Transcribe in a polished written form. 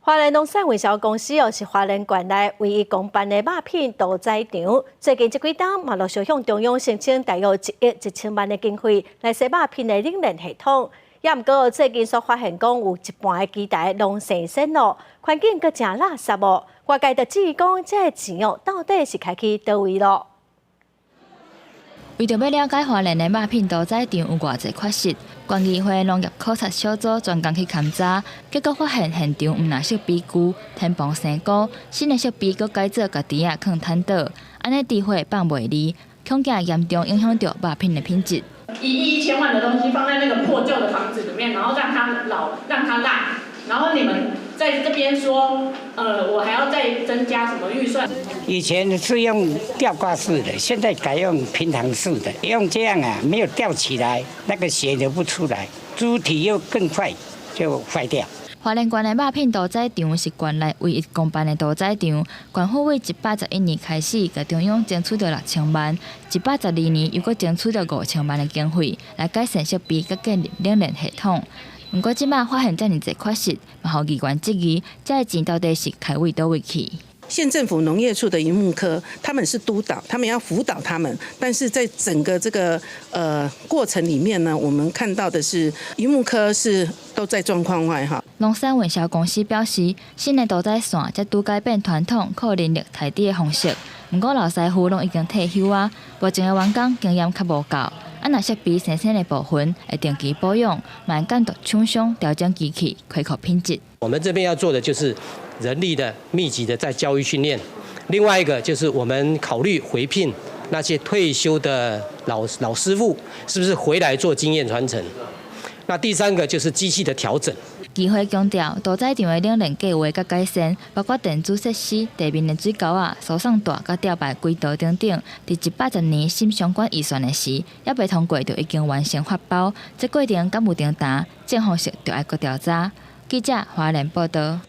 花蓮農產運銷公司哦，是花蓮縣內唯一公辦的肉品屠宰場。最近這幾冬嘛，陸續向中央申請大約1億1千萬的經費來洗肉品的冷鏈系統。也毋過最近煞發現講有一半的機台攏生鉎咯，環境閣誠垃圾哦。外界就質疑講，這个錢哦，到底是開去佗位咯？為著欲了解花蓮的肉品屠宰場有偌濟缺失，縣議會農業考察小組專工去勘查，結果發現現場毋但設備舊、天棚生菇，新的設備閣改做共櫥仔囥坦桌，按呢豬血放袂離，恐驚嚴重影響著肉品的品質。 1億1千萬的東西放在那個破舊的房子裡面，然後讓它老，讓它爛，然後你們在這邊說，我還要再增加什麼預算？以前是用吊掛式的，現在改用平躺式的，用這樣啊，沒有吊起來，那個血流不出來，豬體又更快就壞掉。花蓮縣的肉品屠宰場是縣內唯一公辦的屠宰場。縣府對111年開始，共中央爭取著6000萬，112年又閣爭取著5000萬的經費，來改善設備，佮建立冷鏈系統。毋過這馬發現遮爾濟缺失，嘛予議員質疑，這个錢到底是開佗位去？縣政府農業處的漁牧科，他們是督導，他們要輔導他們，但是在整個這個過程裡面呢，我們看到的是漁牧科是都在狀況外哈。農產運銷公司表示，新的屠宰線才拄改變傳統靠人力刣豬的方式，毋過老師傅攏已經退休啊，目前的員工經驗較無夠，啊若設備生鉎的部分會定期保養，嘛會監督廠商調整機器，恢復品質。我們這邊要做的就是人力的密集的在教育訓練，另外一個就是我們考慮回聘那些退休的老師傅，是不是回來做經驗傳承？那第三個就是機器的調整。議會強調，屠宰場的冷鏈計劃佮改善，包括電子設施、地面的水溝仔、輸送帶佮吊擺軌道等等。佇110年審相關預算的時，猶未通過就已經完成發包。這過程敢有停耽？正方式就愛閣調查。記者花蓮報導。